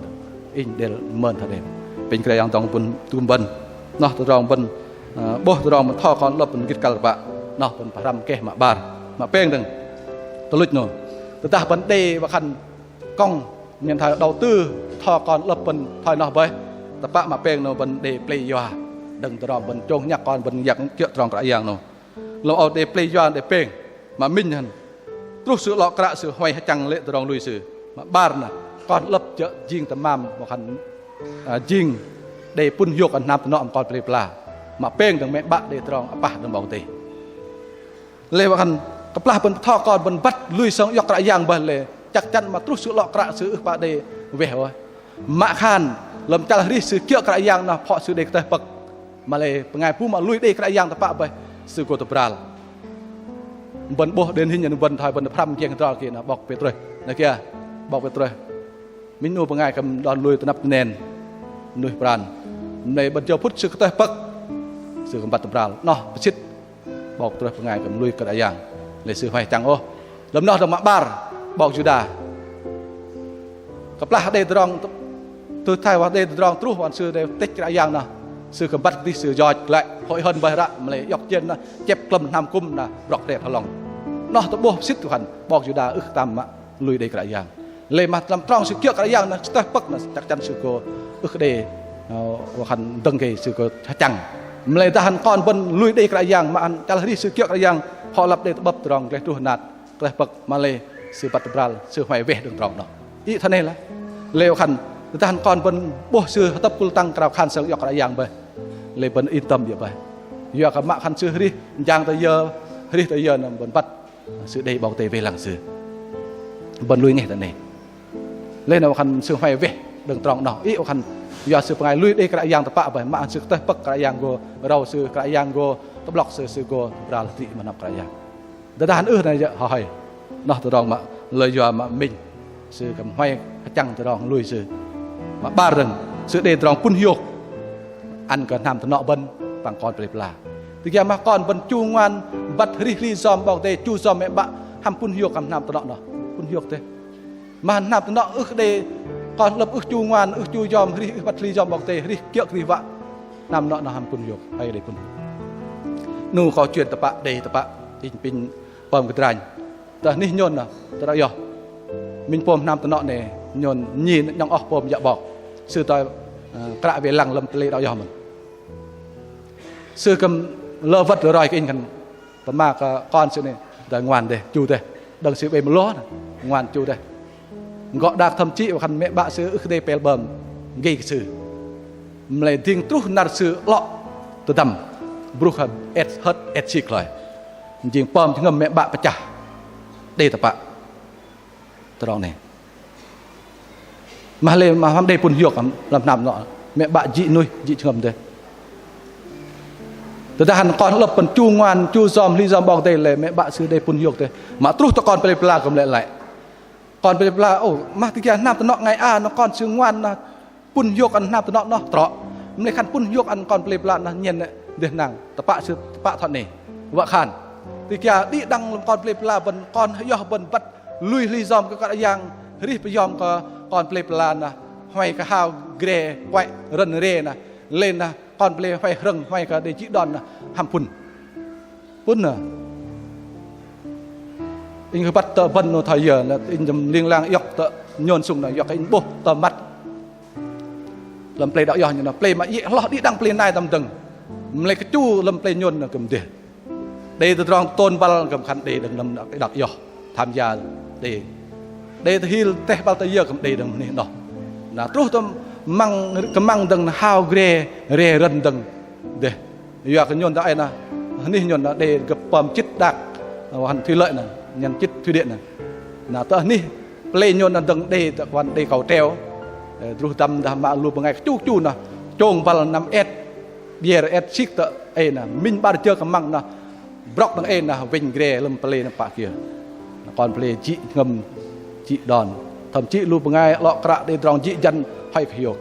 Inh đêl mơn thoi đêm. Pinh Kră Yang dŏng bơ̆n tŭm bơ̆n. Noh tơdrong bơ̆n, ơ, 'bôh tơdrong bơ̆n bơtho kon 'lơ̆p bơ̆n gĭt kăl tơpă. Noh bơ̆n pơhrăm keh mă 'bar. Mă pêng dơ̆ng. Tuch luch 'noh. Tơdah bơ̆n đei wă khan kŏng nhen thoi đầu tư bơtho kon 'lơ̆p bơ̆n thoi noh bơih. Tơpă mă pêng 'noh bơ̆n đei pơlei yua. Đơ̆ng tơdrong bơ̆n chông nhăk kon bơ̆n yak kiơ̆ trong Kră Yang 'noh. Lăm âu đei pơlei yua đei pêng. Mă minh hăn. Truh sư 'lŏ kră sư huay hơchăng lê̆ tơdrong lui sư. Mă 'bar 'noh. Kon 'lơ̆p jơ̆ jing tơmam wă khan, ơ, jing đei pŭn hiôk ăn hnam tơnŏ ăn kon pơlei pơla. Mă pêng dơ̆ng mĕ 'bă đei tơdrong apah đơ̆ng 'Bok Kei-Dei. Lei wă khan kơplah bơ̆n bơtho kon bơ̆n băt lui sơng iŏk Kră Yang bơih lei chắc chắn mă truh sư 'lŏ kră sư ưh pă đei weh ôh. Mă khan lăm chăl arih sư kiơ̆ Kră Yang 'noh phŏ sư đei kơtơh pơ̆k. Mă lei bơngai bu mă lui đei Kră Yang tơpă bơih sư gô tơbral. Bơ̆n 'bôh đen hinh bơ̆n thoi bơ̆n pơhrăm jeng hơdrol ki 'noh 'bok Pêtrôs. 'Noh kiơ 'bok Pêtrôs. Minh 'nu bơngai kư̆m đon lui tơnăp tơnen nuih pran. Mă lei bơ̆n jơ phŭt sư kơtơh pơ̆k sư kư̆m băt tơbral. 'Noh pơsĭt 'bok Pêtrôs bơngai kư̆m lui Kră Yang. Lei sư huay hơchăng ôh. Lăm noh dơ̆ng mă 'bar 'bok Yuđa. Kơplah đei tơdrong tơ-, tơ thoi wă đei tơdrong truh wă khan sư đei tĕch Kră Yang 'noh. Sư kư̆m băt kơdih sư yoch lei hôi hơ̆n bơih ră mă lei iŏk chiên 'noh chĕp klơ̆m hnam kŭm 'noh brŏk hrĕt hơlŏng. 'Noh tơ'bôh pơsĭt wă khan 'bok Yuđa ưh tam mă lui đei Kră Yang. Lei mă lăm trong sư kiơ̆ Kră Yang 'noh kơtơh pơ̆k 'noh chắc chắn sư gô ưh đei, ơ, wă khan dơ̆ng kơ sư gô hơchăng. Mă lei dah hăn kon bơ̆n lui đei Kră Yang mă hăn chăl arih sư kiơ̆ Kră Yang hŏ lăp đei tơ'bơ̆p tơdrong gleh truh hơnat. Kơtơh pơ̆k mă lei sư băt tơbral sư huay weh đơ̆ng trong 'noh. Ih thoi noh lah. Lei wă khan tơdah hăn kon bơ̆n 'bôh sư hơtơ̆p kŭl tăng krao khan sơng iŏk Kră Yang bơih. Lei bơ̆n yên tâm iĕ bơih. Yua kơ mă khan sư arih jang tơ yơ, arih tơ yơ 'noh bơ̆n băt sư đei 'Bok Kei-Dei wei lăng sư. Bơ̆n lui ngeh tơ 'noh. Lei na wă khan sư huay weh đơ̆ng trong 'noh. Ih wă khan yua sư bơngai lui đei Kră Yang tơpă bơih mă sư kơtơh pơ̆k Kră Yang gô râu sư, Kră Yang gô tơ'blŏk sư, sư gô tơbral hơdrĭ mă hnam Kră Yang. Tơdah hăn ưh 'noh yơ hơ hơi. 'Noh tơdrong mă lei yua mă minh. Sư kư̆m huay hơchăng tơdrong lui sư. Mă 'bar dơ̆ng sư đei tơdrong pŭn hiôk ăn kơ hnam tơnŏ bơ̆n păng kon pơlei pơla. Tơdah mă kon bơ̆n chu ngoan băt arih hli yom 'Bok Kei-Dei chu yom mĕ 'bă hăm pŭn hiôk ăn hnam tơnŏ 'noh. Pŭn hiôk dêh. Mă hnam tơnŏ ưh đei kon 'lơ̆p ưh chu ngoan ưh chu yom arih ưh băt hli yom 'Bok Kei-Dei arih kiơ̆ kơdih wă hnam tơnŏ 'noh hăm pŭn hiôk. Hơi đei pŭn. 'Nu kơ chuyên tơpă đei tơpă inh pinh pơm kơdranh. Tơ anih nhôn 'noh tơ đak yoh. Minh pôm hnam tơnŏ 'noh nhôn nhi 'nhŏng oh pôm yă 'bok. Sư tơ, ơ, kră wei lăng lăm tơlei đak yoh mơ̆n. Sư kư̆m lơ wơ̆t lơ roi kơ inh khan pơma kơ kon sư 'noh tơ ngoan dêh chu dêh. Đơ̆ng sư 'bĕnh mơlô 'noh ngoan chu dêh. Gŏ đak thậm chí wă khan mĕ 'bă sư ưh kơ đei pel bơm gei kơ sư. Mă lei dĭng truh năr sư 'lŏ tơdăm bruh khan et hơ̆t et sik hloi. Jing pơm jơhngơ̆m mĕ 'bă pơchah đei tơpă. Tơdrong 'noh. Mă lei mă hăm đei pŭn hiôk lăm hnam 'noh mĕ 'bă jĭ nuih jĭ jơhngơ̆m dêh. Tơdah hăn kon 'lơ̆p bơ̆n chu ngoan chu yom hli yom 'Bok Kei-Dei lei mĕ 'bă sư đei pŭn hiôk dêh. Mă truh tơ kon pơlei pơla kư̆m lei lăi. Kon pơlei pơla, ô, mă tơgiă hnam tơnŏ ngai a, 'noh kon sư ngoan 'noh pŭn hiôk ăn hnam tơnŏ 'noh trŏ. Mă lei khan pŭn hiôk ăn kon pơlei pơla 'noh nhen dêh năng. Tơpă sư tơpă thoi 'noh. Wă khan tơgiă đĭ đăng lăm kon pơlei pơla bơ̆n kon hơyoh bơ̆n băt lui hli yom kơ Kră Yang arih pơyom kơ kon pơlei pơla 'noh huay kơ hao gre kuai rơ̆n re 'noh. Lei 'noh kon pơlei huay hrơ̆ng huay kơ đei jĭ đon 'noh hăm pŭn. Pŭn 'noh. Inh kơ băt tơ bơ̆n 'noh thoi yơ 'noh inh jơ̆m ling lang iŏk tơ nhôn sŭng 'noh iŏk kơ inh 'bôh tơ măt. Lăm pơlei đak iŏh nhôn noh, pơlei mă iĕ hloh đĭ đăng pơlei nai tăm dơ̆ng. Mă lei kơchu lăm pơlei nhôn noh kư̆m dêh. Đei tơdrong tôm băl kư̆m khan đei đơ̆ng lăm đak iŏh. Tham gia đei. Đei tơhil teh băl tơ yơ kư̆m đei đơ̆ng hnih noh. Na truh tơm măng kơmăng dơ̆ng hao gre re rơ̆n dơ̆ng dêh. Yua kơ nhôn tơ ei noh, hnih nhôn noh đei gơ̆p pơm chĭt đak, wă khan thủy lợi noh, nhăn chĭt thủy điện noh. Na tơ hnih pơlei nhôn noh dơ̆ng đei tơ wă khan đei cầu treo. Ơ, druh dăm dah mă lu bơngai kơchu kơchu noh, chông băl năm et, bier et sik tơ ei noh, minh 'bar jơ kơmăng noh, brŏk dơ̆ng ei noh, wĕnh gre lăm pơlei noh pă kiơ. Noh kon pơlei jĭ jơhngơ̆m, jĭ đon. Thậm chí lu bơngai 'lŏ kră đei tơdrong jĭ jăn, hơi kơ hiôk.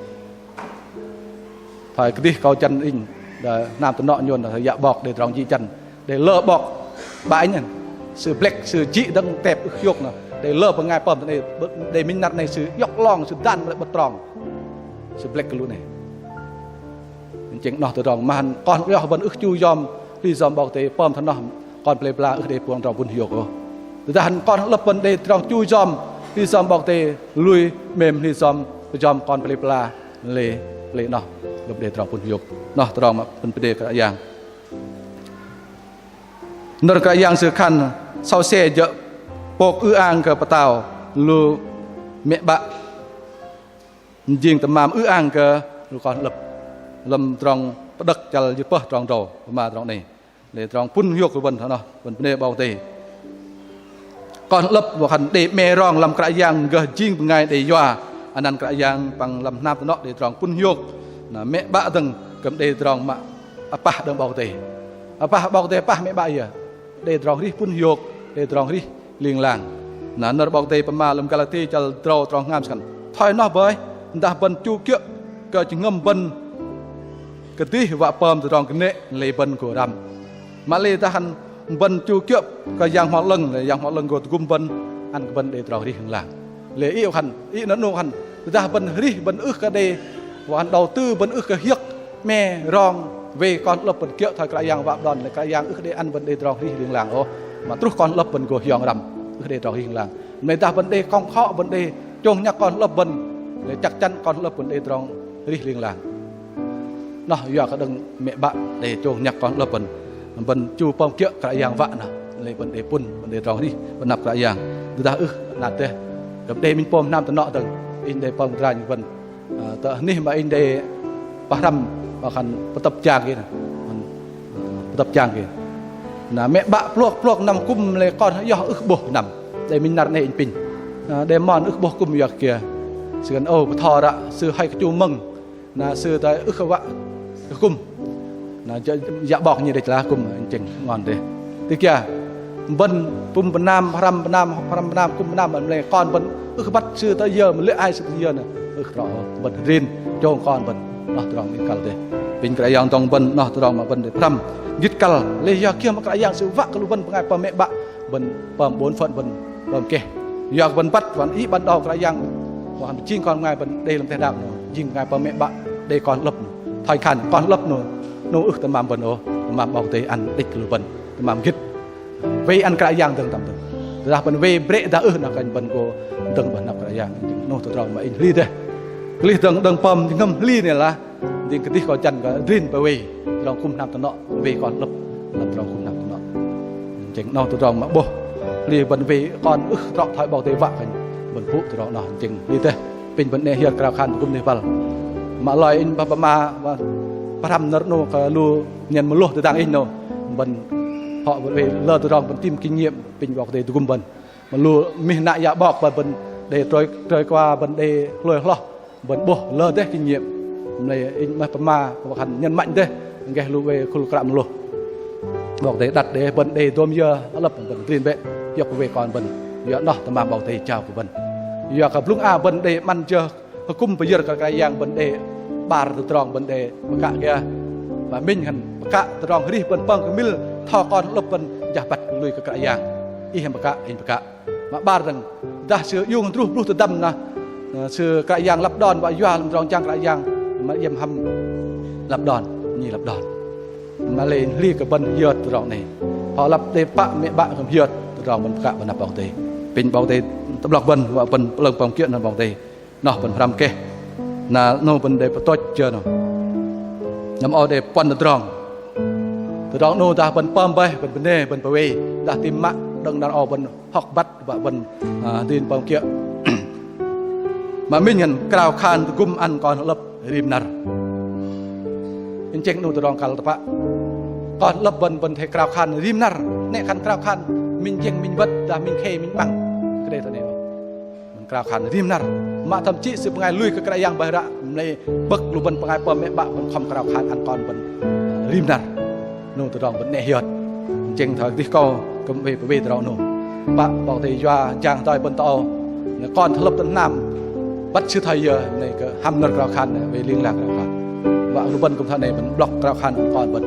Thoi kơdih kâu jăn inh, đa hnam tơnŏ nhôn, đa yă 'bok đei tơdrong jĭ jăn. Đei lơ 'bok bă inh, sư blĕk, sư jĭ dơ̆ng tep ưh hiôk noh. Đei lơ bơngai pơm tơ 'nei, đei minh năr 'nei sư iŏk 'long, sư dan mă lei 'bơ̆t trong. Sư blĕk kơ lu 'nei. Chĕng noh tơdrong mă hăn kon iŏh bơ̆n ưh chu yom, hli yom 'Bok Kei-Dei pơm thoi noh, kon pơlei pơla ưh đei pơm tơdrong pŭn hiôk ôh. Tơdah hăn kon hơ'lơ̆p bơ̆n đei tơdrong chu yom, hli yom 'Bok Kei-Dei lui 'mêm hli yom, yom kon pơlei pơla. Lei, lei noh, gơ̆p đei tơdrong pŭn hiôk. Noh tơdrong mă pŭn pơđê Kră Yang. Nơ̆r Kră Yang sư khan, sâu se jơ̆ pôk ư-ang kơ pơtao, lu mĕ 'bă jing tơmam ư-ang kơ lu kon hơ'lơ̆p. Lăm tơdrong Pơđơ̆k chăl jĭt pơh trong drâu, pơma tơdrong 'nei. Lei tơdrong pŭn hiôk kơ bơ̆n thoi noh, bơ̆n bơnê 'Bok Kei-Dei. Kon hơ'lơ̆p wă khan đei 'me rong lăm Kră Yang gơh jing bơngai đei yua anăn Kră Yang păng lăm hnam tơnŏ đei tơdrong pŭn hiôk. Na mĕ 'bă dơ̆ng kư̆m đei tơdrong mă apah đơ̆ng 'Bok Kei-Dei. Apah 'Bok Kei-Dei apah mĕ 'bă yơ. Đei tơdrong arih pŭn hiôk, đei tơdrong arih ling lang. Na nơ̆r 'Bok Kei-Dei pơma lăm Galati chăl drâu trong hngam sư khan. Thoi noh bơih, dah bơ̆n chu kiơ̆ kơ jơhngơ̆m bơ̆n kơdih wă pơm tơdrong kơnê̆ lei bơ̆n gô răm. Mă lei tơdah bơ̆n chu kiơ̆ kơ Yang Bơhngol 'Lơ̆ng, lei Yang Bơhngol 'Lơ̆ng gô tơgŭm bơ̆n, ăn kơ bơ̆n đei tơdrong arih ling lang. Lei ih wă khan, ih nơ̆r 'nâu wă khan, tơdah bơ̆n arih bơ̆n ưh kơ đei, wă khan đầu tư bơ̆n ưh kơ hiơ̆k 'me rong wei kon hơ'lơ̆p bơ̆n kiơ̆ thoi Kră Yang wă đon, lei Kră Yang ưh kơ đei ăn bơ̆n đei tơdrong arih ling lang ôh, mă truh kon hơ'lơ̆p bơ̆n gô hiong răm, ưh kơ đei tơdrong arih ling lang. Mă lei tơdah bơ̆n đei kông khŏ, bơ̆n đei chông nhăk kon hơ'lơ̆p bơ̆n, lei chăk chăn kon hơ'lơ̆p bơ̆n đei tơdrong arih ling lang. Noh yua kơ đơ̆ng mĕ 'bă đei chông nhăk kon hơ'lơ̆p bơ̆n, bơ̆n chu pơm kiơ̆ Kră Yang wă noh, lei bơ̆n đei pŭn, bơ̆n đei tơdrong arih, bơ̆n năp Kră Yang. Tơdah ưh, năr dêh, kư̆m đei minh pôm hnam tơnŏ dơ̆ng, inh đei pơm kơdranh bơ̆n. Ơ, tơ anih mă inh đei pơhrăm, wă khan pơtơ̆p jang kơ noh. Pơtơ̆p jang kơ. Na mĕ 'bă plôk plôk năm kŭm lei kon iŏh ưh 'bôh năm. Đei minh năr 'nei inh pinh. Ơ, đei mon ưh 'bôh kŭm yua kơ kiơ. Sư khan ô bơtho ră sư hơi kơchu mơ̆ng. Na sư tơ ưh kơ wă kơ kŭm. Na yă, yă 'bok nhi đĕch lah kŭm, chĕng ngon dêh. Tơ kiơ, bơ̆n pŭm pơnam, pơhrăm pơnam, pơhrăm pơnam, kŭm pơnam, mă lei kon bơ̆n ưh kơ băt sư tơ yơ, mă lei ai sư tơ yơ nơ. Ưh kơ trŏ, bơ̆n rin, chông kon bơ̆n, noh tơdrong gĭt kăl dêh. Pinh Kră Yang dŏng bơ̆n, noh tơdrong mă bơ̆n đei pơhrăm gĭt kăl, lei yua kiơ mă Kră Yang sư wă kơ lu bơ̆n bơngai pơm mĕ 'bă, bơ̆n pơm bôn phận bơ̆n pơm keh. Yua kơ bơ̆n băt, wă khan ih 'băn đon Kră Yang, wă khan jing kon bơngai bơ̆n đei lăm teh đak noh, jing bơngai pơm mĕ 'bă, đei kon hơ'lơ̆p noh. Thoi khan kon hơ'lơ̆p noh, noh ưh tơmam bơ̆n ôh, tơmam 'Bok Kei-Dei ăn đĕch kơ lu bơ̆n, tơmam gĭt. Wei ăn Kră Yang dơ̆ng tơmam dơ̆ng. Tơdah bơ̆n wei brĕ dah ưh noh kơnh bơ̆n gô dơ̆ng bơ̆n năp Kră Yang. Noh tơdrong mă inh hli dêh. Kơlih dơ̆ng đơ̆ng pơm jơhngơ̆m hli nơh lah. Dĭng kơdih kơ jăn kơ drin pơwei. Tơdrong kŭm hnam tơnŏ wei kon hơ'lơ̆p. Lăm tơdrong kŭm hnam tơnŏ. Chĕng noh tơdrong mă 'bôh. Hli bơ̆n wei kon ưh trŏ thoi 'Bok Kei-Dei wă kơnh bơ̆n pŭ tơdrong noh. Chĕng hli dêh. Pinh bơ̆n 'nĕ hiơt krao khan tơgŭm dêh băl. Mă lei inh pơma, pơhrăm nơ̆r 'nâu kơ lu nhen mơlôh tơdang inh 'nâu. Bơ̆n hŏ bơ̆n wei lơ tơdrong bơ̆n tìm kinh nghiệm, pinh 'Bok Kei-Dei tơgŭm bơ̆n. Mă lu mih nă yă 'bok bơ̆n, bơ̆n đei trôi, trôi qua bơ̆n đei hlôi hloh, bơ̆n 'bôh lơ dêh kinh nghiệm. Mă lei inh 'maih pơma, wă khan nhen mă dêh, gơh lu wei khul kră mơlôh. 'Bok Kei-Dei đăt đei bơ̆n đei dôm yơ, hơ'lơ̆p bơ̆n drin bĕ, hiơ̆k wei kon bơ̆n, yua noh tơmam 'Bok Kei-Dei jao kơ bơ̆n. Yua kơ blŭng a bơ̆n đei 'măn jơ, hơkŭm pơyơ̆r kơ Kră Yang bơ̆n đei 'bar tơdrong bơ̆n đei pơkă kiơ. Mă minh hăn pơkă tơdrong arih bơ̆n pơm kơmil thoi kon hơ'lơ̆p bơ̆n jah băt lui kơ Kră Yang. Ih hăm pơkă, inh pơkă. Mă 'bar dơ̆ng, dah sư iung druh bruh tơdăm nơh, ơ, sư Kră Yang lăp đon, wă yua lăm tơdrong jang Kră Yang, mă iĕm hăm lăp đon, nhi lăp đon. Mă lei hli kơ bơ̆n hiơt tơdrong 'nei. Hŏ lăp đei pă mĕ 'bă kư̆m hiơt tơdrong bơ̆n pơkă bơ̆n năp 'Bok Kei-Dei. Pinh 'Bok Kei-Dei tơ'blŏk bơ̆n, wă bơ̆n pơ'lơ̆ng pơm kiơ̆ nơh 'Bok Kei-Dei. Noh bơ̆n pơhrăm keh. Na 'nâu bơ̆n đei pơtôch jơ 'nâu. Năm âu đei puăn tơdrong. Tơdrong 'nâu dah bơ̆n pơm bơih, bơ̆n bơnê, bơ̆n pơwei, dah tam mă đơ̆ng năr âu bơ̆n hŏk băt, wă bơ̆n, ơ, hơdrin pơm kiơ̆. Mă minh ngăn krao khan tơgŭm ăn kon hơ'lơ̆p rim năr. Inh chĕng 'nâu tơdrong kăl tơpă. Kon hơ'lơ̆p bơ̆n, bơ̆n athei krao khan rim năr. 'Nĕ khan krao khan minh jĕng, minh wơ̆t, dah minh khei, minh 'măng. Kơdih tơ 'nâu. Bơ̆n krao khan rim năr. Mă thậm chí sư bơngai lui kơ Kră Yang bơih ră, mă lei bơ̆k lu bơ̆n bơngai pơm mĕ 'bă bơ̆n khŏm krao khan ăn kon bơ̆n rim năr. 'Nâu tơdrong bơ̆n 'nĕ hiơt. Jĕng thoi dih kâu kư̆m wei pơwei tơdrong 'nâu. Pă 'Bok Kei-Dei yua jang hơdai bơ̆n tơ âu. Nơ̆r kon hơ'lơ̆p tơ hnam. Băt sư thoi yơ, 'nâu kơ hăm nơ̆r krao khan, wei ling lang krao khan. Wă lu bơ̆n kư̆m thoi 'nâu bơ̆n blŏk krao khan ăn kon bơ̆n.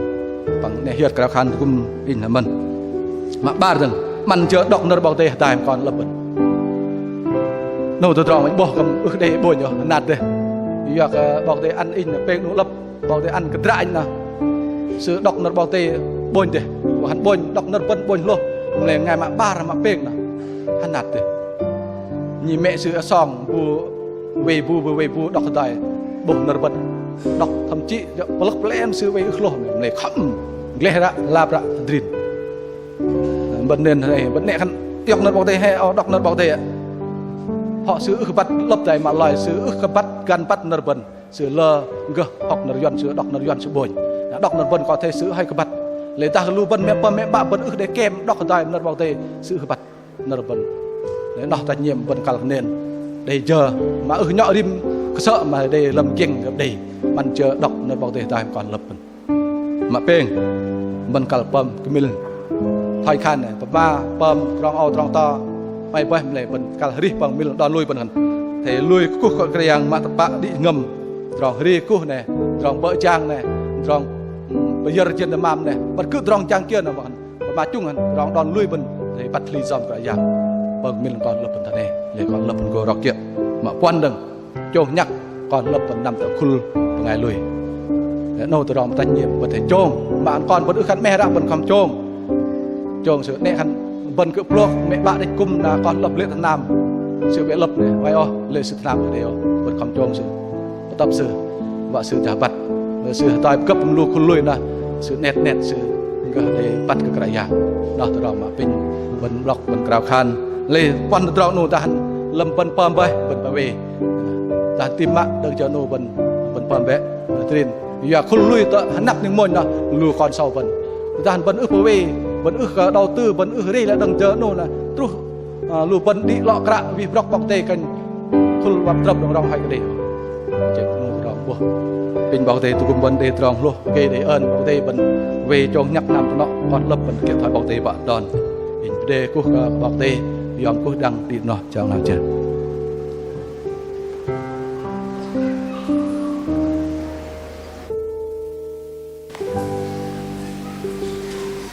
Păng 'nĕ hiơt krao khan tơgŭm inh hơmĕn. Mă 'bar dơ̆ng, 'măn jơ đŏk nơ̆r 'Bok Kei-Dei hơdai kon hơ'lơ̆p bơ̆n. 'Nâu tơdrong mă 'bôh kư̆m ưh đei 'bônh ôh, hơnat dêh. Yua kơ 'Bok Kei-Dei ăn inh pêng 'nu 'lơ̆p, 'Bok Kei-Dei ăn kơdră inh nơh. Sư đŏk nơ̆r 'Bok Kei-Dei 'bônh dêh. Wă khan 'bônh, đŏk nơ̆r bơ̆n 'bônh hlôh. Mă lei bơngai mă 'bar mă pêng nơh. Hơnat dêh. Nhi mĕ sư asong bu wei bu, bu wei bu đŏk hơdai 'bôh nơ̆r bơ̆n. Đŏk thậm chí pơlơ̆k pơlem sư wei ưh hlôh, mă lei khŏm gleh ră, lap ră, hơdrin. Bơ̆n nên hơnai, bơ̆n 'nĕ khan iŏk nơ̆r 'Bok Kei-Dei hei, âu đŏk nơ̆r 'Bok Kei-Dei. Hŏ sư ưh kơ băt 'lơ̆p dai mă lei, sư ưh kơ băt găn băt nơ̆r bơ̆n. Sư lơ gơh hŏk nơ̆r Yuăn, sư đŏk nơ̆r Yuăn sư 'bônh. Na đŏk nơ̆r bơ̆n kơ athei sư ưh kơ băt. Lei dah lu bơ̆n mĕ pơm mĕ 'bă bơ̆n ưh đei kem đŏk hơdai nơ̆r 'Bok Kei-Dei, sư ưh kơ băt nơ̆r bơ̆n. Lei noh trách nhiệm bơ̆n kăl kơ nên. Đei jơ mă ưh nhŏ rim kơsơ̆ mă đei lăm jĕng đei. 'Măn jơ đŏk nơ̆r 'Bok Kei-Dei hơdai kon hơ'lơ̆p bơ̆n. Mă pêng, bơ̆n kăl pơm kơmil thoi khan nơh, pơma pơm trong âu trong to, 'mơ̆i bơih mă lei bơ̆n kăl arih pơm kơmil đon lui bơ̆n khan. Athei lui kơkuh kơ Kră Yang mă tơpă đĭ jơhngơ̆m, trong arih kơkuh nơh, trong bơ̆ jang nơh, trong, ưm, pơyơ̆r jên tơmam nơh, băt kư̆m trong jang kiơ nơh mă khan. Pơma chung khan, trong đon lui bơ̆n, athei băt hli yom Kră Yang. Pơm kơmil kon hơ'lơ̆p bơ̆n thoi 'nâu, lei kon hơ'lơ̆p bơ̆n gô rok kiơ̆. Mă puăn dơ̆ng, chông hnhăk kon hơ'lơ̆p bơ̆n năm tơ khul bơngai lui. Lei 'nâu tơdrong trách nhiệm bơ̆n athei chông, mă ăn kon bơ̆n ưh khan 'meh ră bơ̆n khŏm chông. Chông sư 'nĕ khan bơ̆n kư̆m plôh mĕ 'bă đĕch kư̆m na kon hơ'lơ̆p lê̆ tơ hnam. Sư wei 'lơ̆p nơh, wei ôh, lê̆ sư tơ hnam kơ đei ôh, bơ̆n khŏm chông sư. Pơtơ̆p sư, wă sư jah băt. Sư hơdai pơgơ̆p lu khul lui nơh, sư 'net 'net sư gơh đei băt kơ Kră Yang. Noh tơdrong mă apinh bơ̆n blŏk bơ̆n krao khan. Lei puăn tơdrong 'nu dah lăm bơ̆n pơm bơih, bơ̆n pơwei. Dah tam mă đơ̆ng jơ 'nu bơ̆n, bơ̆n pơm bĕ, bơ̆n trin. Yua khul lui tơ hơnăp ning mônh nơh, lu kon sâu bơ̆n. Dah bơ̆n ưh pơwei, bơ̆n ưh kơ đầu tư, bơ̆n ưh rei lê̆ đơ̆ng jơ 'nu nơh, truh Ơ, lu bơ̆n đĭ lŏ kră wih brŏk 'Bok Kei-Dei kơnh khul wă trơm đơ̆ng rŏng hơi kơ đei. Jĕ 'nu tơdrong 'bôh. Apinh 'Bok Kei-Dei tơgŭm bơ̆n đei tơdrong hlôh, kơ đei ơn 'Bok Kei-Dei bơ̆n wei chông hnhăk năm tơ noh kon hơ'lơ̆p bơ̆n kiơ̆ thoi 'Bok Kei-Dei wă đon. Apinh pơđe kuh kơ 'Bok Kei-Dei, yom kuh dang đĭ noh chang nao jơ.